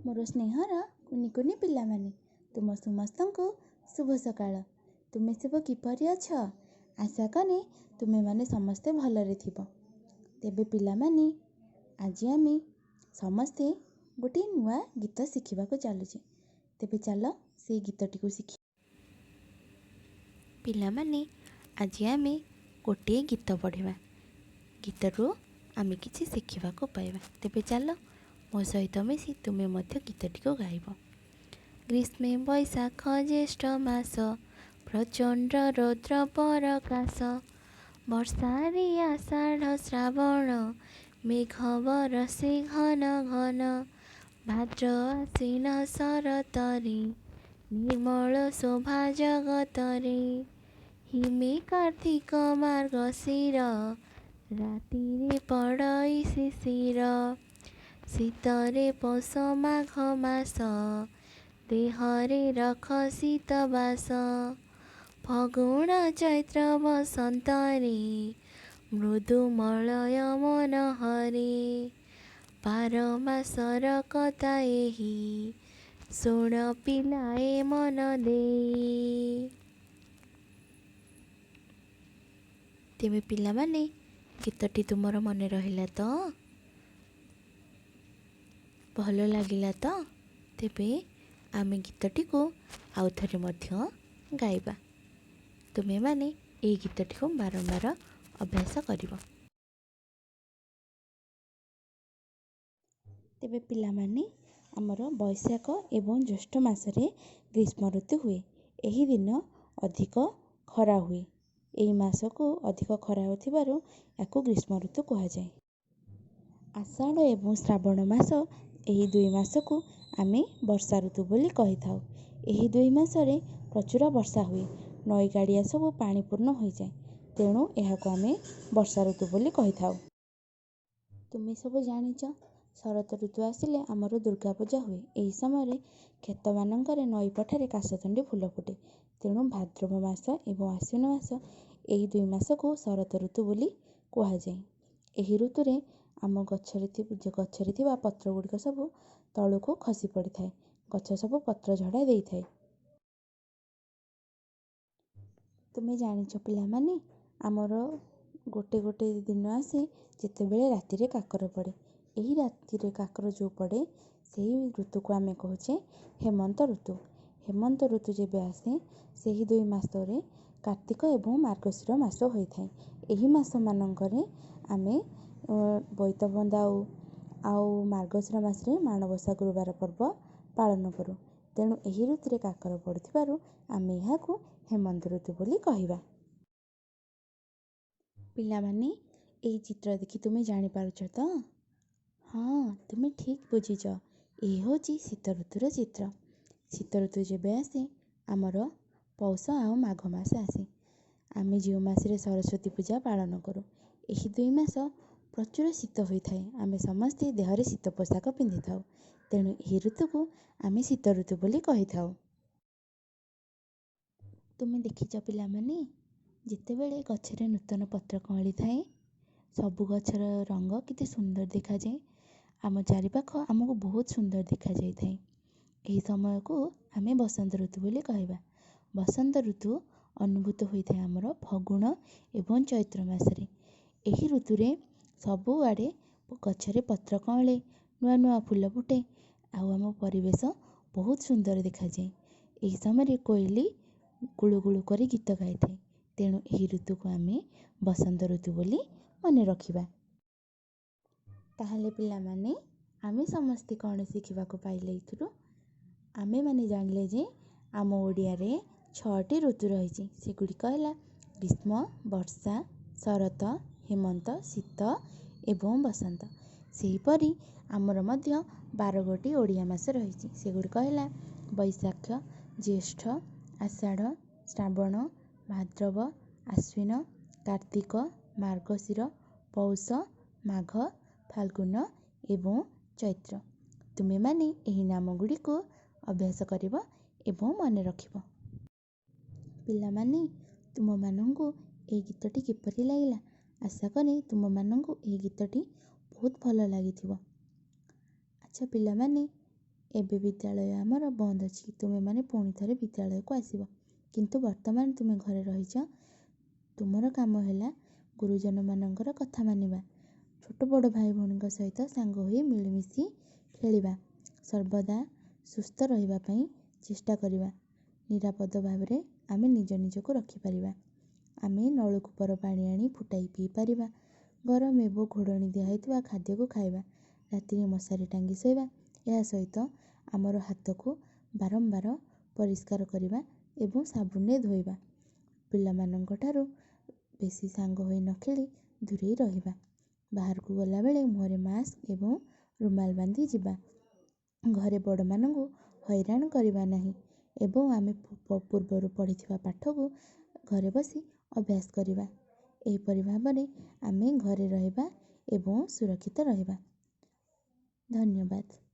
ମୋର ସ୍ନେହର କୁନି କୁନି ପିଲାମାନେ, ତୁମ ସମସ୍ତଙ୍କୁ ଶୁଭ ସକାଳ। ତୁମେ ସବୁ କିପରି ଅଛ? ଆଶା କରେ ତୁମେମାନେ ସମସ୍ତେ ଭଲରେ ଥିବ। ତେବେ ପିଲାମାନେ, ଆଜି ଆମେ ସମସ୍ତେ ଗୋଟିଏ ନୂଆ ଗୀତ ଶିଖିବାକୁ ଚାଲୁଛେ। ତେବେ ଚାଲ ସେଇ ଗୀତଟିକୁ ଶିଖି। ପିଲାମାନେ, ଆଜି ଆମେ ଗୋଟିଏ ଗୀତ ପଢ଼ିବା। ଗୀତରୁ ଆମେ କିଛି ଶିଖିବାକୁ ପାଇବା। ତେବେ ଚାଲ ମୋ ସହିତ ମିଶି ତୁମେ ମଧ୍ୟ ଗୀତଟିକୁ ଗାଇବ। ଗ୍ରୀଷ୍ମେ ବୈଶାଖ ଜ୍ୟେଷ୍ଠ ମାସ, ପ୍ରଚଣ୍ଡ ରୌଦ୍ର ପରକାଶ। ବର୍ଷାରେ ଆଷାଢ଼ ଶ୍ରାବଣ, ମେଘ ବରଷେ ଘନ ଘନ। ଭାଦ୍ର ଆଶ୍ୱିନ ଶରତରେ, ନିର୍ମଳ ଶୋଭା ଜଗତରେ। ହିମେ କାର୍ତ୍ତିକ ମାର୍ଗଶିର, ରାତିରେ ପଡ଼ଇ ଶିଶିର। ଶୀତରେ ପୌଷ ମାଘ ମାସ, ଦେହରେ ରଖ ଶୀତବାସ। ଫଗୁଣ ଚୈତ୍ର ବସନ୍ତରେ, ମୃଦୁ ମଳୟ ମନୋହରେ। ବାର ମାସର କଥା ଏହି, ଶୁଣ ପିଲାଏ ମନ ଦେଇ। ତେବେ ପିଲାମାନେ, ଗୀତଟି ତୁମର ମନେ ରହିଲା ତ? ଭଲ ଲାଗିଲା ତ? ତେବେ ଆମେ ଗୀତଟିକୁ ଆଉ ଥରେ ମଧ୍ୟ ଗାଇବା। ତୁମେମାନେ ଏହି ଗୀତଟିକୁ ବାରମ୍ବାର ଅଭ୍ୟାସ କରିବ। ତେବେ ପିଲାମାନେ, ଆମର ବୈଶାଖ ଏବଂ ଜ୍ୟେଷ୍ଠ ମାସରେ ଗ୍ରୀଷ୍ମ ଋତୁ ହୁଏ। ଏହି ଦିନ ଅଧିକ ଖରା ହୁଏ। ଏହି ମାସକୁ ଅଧିକ ଖରା ହେଉଥିବାରୁ ୟାକୁ ଗ୍ରୀଷ୍ମ ଋତୁ କୁହାଯାଏ। ଆଷାଢ଼ ଏବଂ ଶ୍ରାବଣ ମାସ, ଏହି ଦୁଇ ମାସକୁ ଆମେ ବର୍ଷା ଋତୁ ବୋଲି କହିଥାଉ। ଏହି ଦୁଇ ମାସରେ ପ୍ରଚୁର ବର୍ଷା ହୁଏ। ନଈ ଗାଡ଼ିଆ ସବୁ ପାଣିପୂର୍ଣ୍ଣ ହୋଇଯାଏ। ତେଣୁ ଏହାକୁ ଆମେ ବର୍ଷା ଋତୁ ବୋଲି କହିଥାଉ। ତୁମେ ସବୁ ଜାଣିଛ, ଶରତ ଋତୁ ଆସିଲେ ଆମର ଦୁର୍ଗା ପୂଜା ହୁଏ। ଏହି ସମୟରେ କ୍ଷେତମାନଙ୍କରେ, ନଈ ପଠାରେ କାଶତଣ୍ଡି ଫୁଲ ଫୁଟେ। ତେଣୁ ଭାଦ୍ରବ ମାସ ଏବଂ ଆଶ୍ୱିନ ମାସ, ଏହି ଦୁଇ ମାସକୁ ଶରତ ଋତୁ ବୋଲି କୁହାଯାଏ। ଏହି ଋତୁରେ ଆମ ଗଛରେ ଥିବା ପତ୍ର ଗୁଡ଼ିକ ସବୁ ତଳକୁ ଖସି ପଡ଼ିଥାଏ। ଗଛ ସବୁ ପତ୍ର ଝଡ଼ା ଦେଇଥାଏ। ତୁମେ ଜାଣିଛ ପିଲାମାନେ, ଆମର ଗୋଟେ ଗୋଟେ ଦିନ ଆସେ ଯେତେବେଳେ ରାତିରେ କାକର ପଡ଼େ। ଏହି ରାତିରେ କାକର ଯେଉଁ ପଡ଼େ, ସେହି ଋତୁକୁ ଆମେ କହୁଛେ ହେମନ୍ତ ଋତୁ। ହେମନ୍ତ ଋତୁ ଯେବେ ଆସେ, ସେହି ଦୁଇ ମାସରେ କାର୍ତ୍ତିକ ଏବଂ ମାର୍ଗଶିର ମାସ ହୋଇଥାଏ। ଏହି ମାସମାନଙ୍କରେ ଆମେ ବୋଇତ ବନ୍ଦାଉ, ଆଉ ମାର୍ଗଶିର ମାସରେ ମାଣବସା ଗୁରୁବାର ପର୍ବ ପାଳନ କରୁ। ତେଣୁ ଏହି ଋତୁରେ କାକର ପଡ଼ୁଥିବାରୁ ଆମେ ଏହାକୁ ହେମନ୍ତ ଋତୁ ବୋଲି କହିବା। ପିଲାମାନେ, ଏହି ଚିତ୍ର ଦେଖି ତୁମେ ଜାଣିପାରୁଛ ତ? ହଁ, ତୁମେ ଠିକ୍ ବୁଝିଛ। ଏହି ହେଉଛି ଶୀତ ଋତୁର ଚିତ୍ର। ଶୀତ ଋତୁ ଯେବେ ଆସେ, ଆମର ପୌଷ ଆଉ ମାଘ ମାସ ଆସେ। ଆମେ ଯେଉଁ ମାସରେ ସରସ୍ୱତୀ ପୂଜା ପାଳନ କରୁ। ଏହି ଦୁଇ ମାସ ପ୍ରଚୁର ଶୀତ ହୋଇଥାଏ। ଆମେ ସମସ୍ତେ ଦେହରେ ଶୀତ ପୋଷାକ ପିନ୍ଧିଥାଉ। ତେଣୁ ଏହି ଋତୁକୁ ଆମେ ଶୀତ ଋତୁ ବୋଲି କହିଥାଉ। ତୁମେ ଦେଖିଛ ପିଲାମାନେ, ଯେତେବେଳେ ଗଛରେ ନୂତନ ପତ୍ର କଅଁଳିଥାଏ, ସବୁ ଗଛର ରଙ୍ଗ କେତେ ସୁନ୍ଦର ଦେଖାଯାଏ। ଆମ ଚାରିପାଖ ଆମକୁ ବହୁତ ସୁନ୍ଦର ଦେଖାଯାଇଥାଏ। ଏହି ସମୟକୁ ଆମେ ବସନ୍ତ ଋତୁ ବୋଲି କହିବା। ବସନ୍ତ ଋତୁ ଅନୁଭୂତ ହୋଇଥାଏ ଆମର ଫଗୁଣ ଏବଂ ଚୈତ୍ର ମାସରେ। ଏହି ଋତୁରେ ସବୁଆଡ଼େ ଗଛରେ ପତ୍ର କଅଁଳେ, ନୂଆ ନୂଆ ଫୁଲ ଫୁଟେ, ଆଉ ଆମ ପରିବେଶ ବହୁତ ସୁନ୍ଦର ଦେଖାଯାଏ। ଏହି ସମୟରେ କୋଇଲି ଗୁଳୁ ଗୁଳୁ କରି ଗୀତ ଗାଇଥାଏ। ତେଣୁ ଏହି ଋତୁକୁ ଆମେ ବସନ୍ତ ଋତୁ ବୋଲି ମନେ ରଖିବା। ତାହେଲେ ପିଲାମାନେ, ଆମେ ସମସ୍ତେ କ'ଣ ଶିଖିବାକୁ ପାଇଲେ ଏଇଥିରୁ? ଆମେମାନେ ଜାଣିଲେ ଯେ ଆମ ଓଡ଼ିଆରେ 6ଟି ଋତୁ ରହିଛି। ସେଗୁଡ଼ିକ ହେଲା ଗ୍ରୀଷ୍ମ, ବର୍ଷା, ଶରତ, ହେମନ୍ତ, ଶୀତ ଏବଂ ବସନ୍ତ। ସେହିପରି ଆମର ମଧ୍ୟ 12 ଗୋଟି ଓଡ଼ିଆ ମାସ ରହିଛି। ସେଗୁଡ଼ିକ ହେଲା ବୈଶାଖ, ଜ୍ୟେଷ୍ଠ, ଆଷାଢ଼, ଶ୍ରାବଣ, ଭାଦ୍ରବ, ଆଶ୍ୱିନ, କାର୍ତ୍ତିକ, ମାର୍ଗଶିର, ପୌଷ, ମାଘ, ଫାଲ୍ଗୁନ ଏବଂ ଚୈତ୍ର। ତୁମେମାନେ ଏହି ନାମ ଗୁଡ଼ିକୁ ଅଭ୍ୟାସ କରିବ ଏବଂ ମନେ ରଖିବ। ପିଲାମାନେ, ତୁମମାନଙ୍କୁ ଏହି ଗୀତଟି କିପରି ଲାଗିଲା? ଆଶା କରେ ତୁମମାନଙ୍କୁ ଏହି ଗୀତଟି ବହୁତ ଭଲ ଲାଗିଥିବ। ଆଚ୍ଛା ପିଲାମାନେ, ଏବେ ବିଦ୍ୟାଳୟ ଆମର ବନ୍ଦ ଅଛି। ତୁମେମାନେ ପୁଣି ଥରେ ବିଦ୍ୟାଳୟକୁ ଆସିବ। କିନ୍ତୁ ବର୍ତ୍ତମାନ ତୁମେ ଘରେ ରହିଛ। ତୁମର କାମ ହେଲା ଗୁରୁଜନମାନଙ୍କର କଥା ମାନିବା, ଛୋଟ ବଡ଼ ଭାଇ ଭଉଣୀଙ୍କ ସହିତ ସାଙ୍ଗ ହୋଇ ମିଳିମିଶି ଖେଳିବା, ସର୍ବଦା ସୁସ୍ଥ ରହିବା ପାଇଁ ଚେଷ୍ଟା କରିବା। ନିରାପଦ ଭାବରେ ଆମେ ନିଜ ନିଜକୁ ରଖିପାରିବା। ଆମେ ନଳକୂପର ପାଣି ଆଣି ଫୁଟାଇ ପିଇପାରିବା। ଗରମ ଏବଂ ଘୋଡ଼ଣୀ ଦିଆ ହୋଇଥିବା ଖାଦ୍ୟକୁ ଖାଇବା। ରାତିରେ ମଶାରୀ ଟାଙ୍ଗି ଶୋଇବା। ଏହା ସହିତ ଆମର ହାତକୁ ବାରମ୍ବାର ପରିଷ୍କାର କରିବା ଏବଂ ସାବୁନରେ ଧୋଇବା। ପିଲାମାନଙ୍କଠାରୁ ବେଶୀ ସାଙ୍ଗ ହୋଇ ନ ଖେଳି ଦୂରେଇ ରହିବା। ବାହାରକୁ ଗଲାବେଳେ ମୁହଁରେ ମାସ୍କ ଏବଂ ରୁମାଲ୍ ବାନ୍ଧି ଯିବା। ଘରେ ବଡ଼ମାନଙ୍କୁ ହଇରାଣ କରିବା ନାହିଁ ଏବଂ ଆମେ ପୂର୍ବରୁ ପଢ଼ିଥିବା ପାଠକୁ ଘରେ ବସି ଅଭ୍ୟାସ କରିବା। ଏହିପରି ଭାବରେ ଆମେ ଘରେ ରହିବା ଏବଂ ସୁରକ୍ଷିତ ରହିବା। ଧନ୍ୟବାଦ।